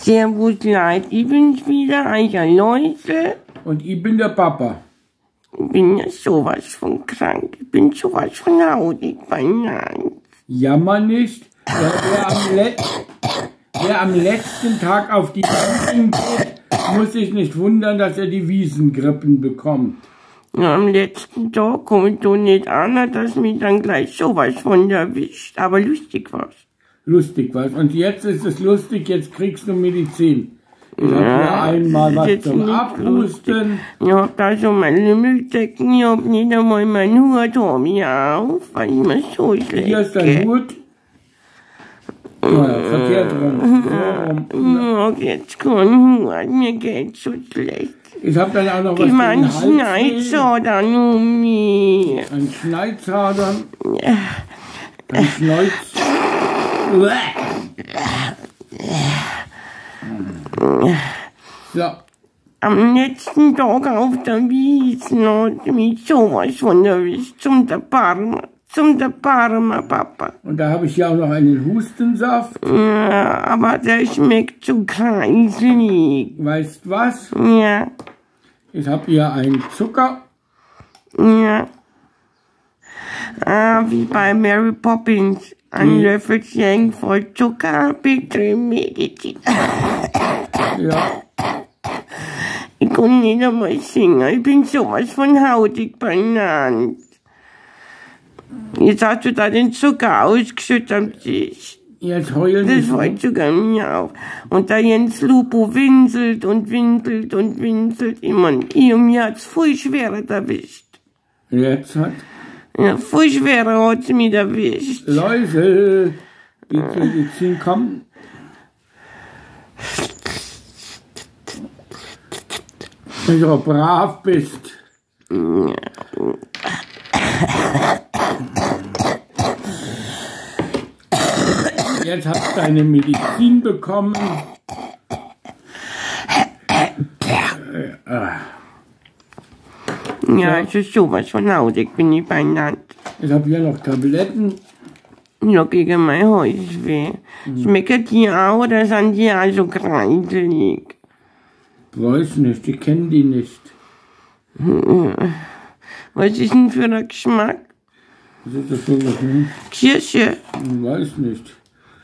Servus Leute, ich bin's wieder, Eicher Leute. Und ich bin der Papa. Ich bin ja sowas von krank, ich bin sowas von hautig beieinander. Jammer nicht, wer am letzten Tag auf die Wiesen geht, muss sich nicht wundern, dass er die Wiesengrippen bekommt. Ja, am letzten Tag komme ich doch nicht an, dass mich dann gleich sowas von erwischt. Aber lustig war's. Lustig war's. Und jetzt ist es lustig, jetzt kriegst du Medizin. Ich hab hier einmal was zum Abhusten. Ich hab da so mein Lümmeldecken, ich hab nicht einmal meinen Hut hab ich auf, weil ich mir so schlecht. Hier ist dein Hut. Ja, verkehrt rum. So rum. Ich hab jetzt keinen Hut, mir geht's so schlecht. Ich hab dann auch noch was gegen Einen Schneizhader um mich. Ein Schneizhader. Ein Schneuz. So. Am letzten Tag auf der Wiesn hat mich sowas von erwischt. Zum Parma, Papa. Und da habe ich ja auch noch einen Hustensaft. Ja, aber der schmeckt zu kreislig. Weißt was? Ja. Ich habe hier einen Zucker. Ja. Ah, wie bei Mary Poppins. Ein Löffelchen voll Zucker, bitte Medizin. Ja. Ich kann nicht einmal singen. Ich bin sowas von hautig beieinander. Jetzt hast du da den Zucker ausgeschüttet am Tisch. Jetzt heulen Das fällt sogar mir auf. Und der Jens Lupo winselt und winselt und winselt. Ich mein, mir hat's voll schwerer erwischt. Jetzt hat? Ja, voll schwerer hat's mich erwischt. Leute, die Medizin kommt. Wenn du brav bist. Ja. Jetzt hast du deine Medizin bekommen. Ja, es ist sowas von hautig, bin ich beieinander. Ich habe hier noch Tabletten. Ja, gegen mein Halsweh. Schmecken die auch oder sind die auch so kreiselig? Weiß nicht, ich kenne die nicht. Was ist denn für ein Geschmack? Was ist das für ein Geschmack? Kirsche. Ich weiß nicht.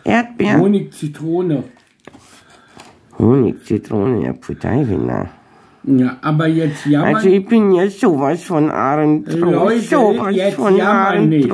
Erdbeer. Honig, Zitrone. Honig, Zitrone, ja, Pfui. Ja, aber jetzt jammern. Also ich bin ja sowas von Arendro. Leute, sowas jetzt von jammern nicht.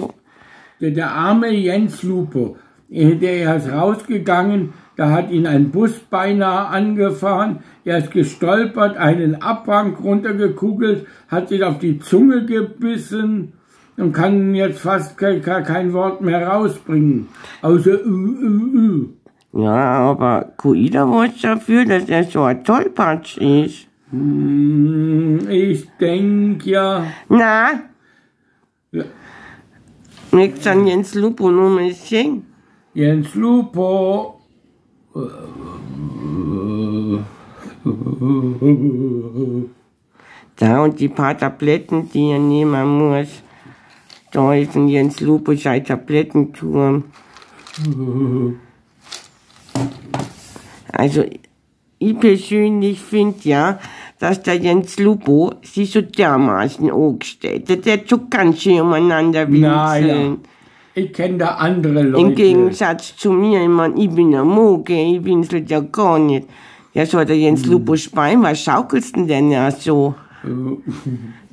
Der arme Jens Lupo, der ist rausgegangen, da hat ihn ein Bus beinahe angefahren, er ist gestolpert, einen Abhang runtergekugelt, hat sich auf die Zunge gebissen und kann jetzt fast kein Wort mehr rausbringen, außer ü, ü, ü. Ja, aber Kuida was dafür, dass er so ein Tollpatsch ist. Ich denk ja. Na? Ja. Möchtest du an Jens Lupo noch mal sehen? Jens Lupo. Da und die paar Tabletten, die er nehmen muss. Da ist ein Jens Lupo sein Tablettenturm. Also, ich persönlich finde ja, dass der Jens Lupo sich so dermaßen angestellt hat. Der hat so ganz schön umeinander winseln. Naja, ich kenne da andere Leute. Im Gegensatz zu mir, ich mein, ich bin ein Moge, ich winsel ja gar nicht. Ja, so hat der Jens Lupo speien, was schaukelst denn denn ja so?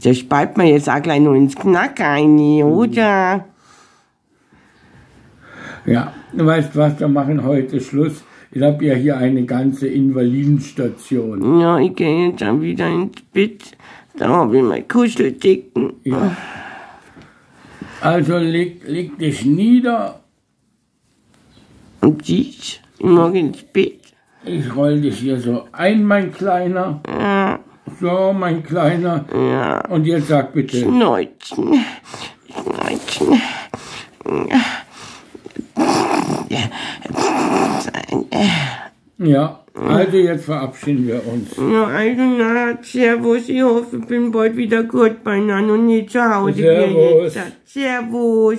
Der speit mir jetzt auch gleich noch ins Knack rein, oder? Ja, du weißt was, wir machen heute Schluss. Ich habe ja hier eine ganze Invalidenstation. Ja, ich gehe jetzt dann wieder ins Bett. Da habe ich meine Kuscheldecken. Ja. Also leg dich nieder. Und dich? Ich mag ins Bett. Ich roll dich hier so ein, mein Kleiner. Ja. So, mein Kleiner. Ja. Und jetzt sag bitte. Schneuzen. Schneuzen. Ja, also jetzt verabschieden wir uns. Ja, also na, servus, ich hoffe, ich bin bald wieder gut beieinander und nicht zu Hause. Servus. Servus.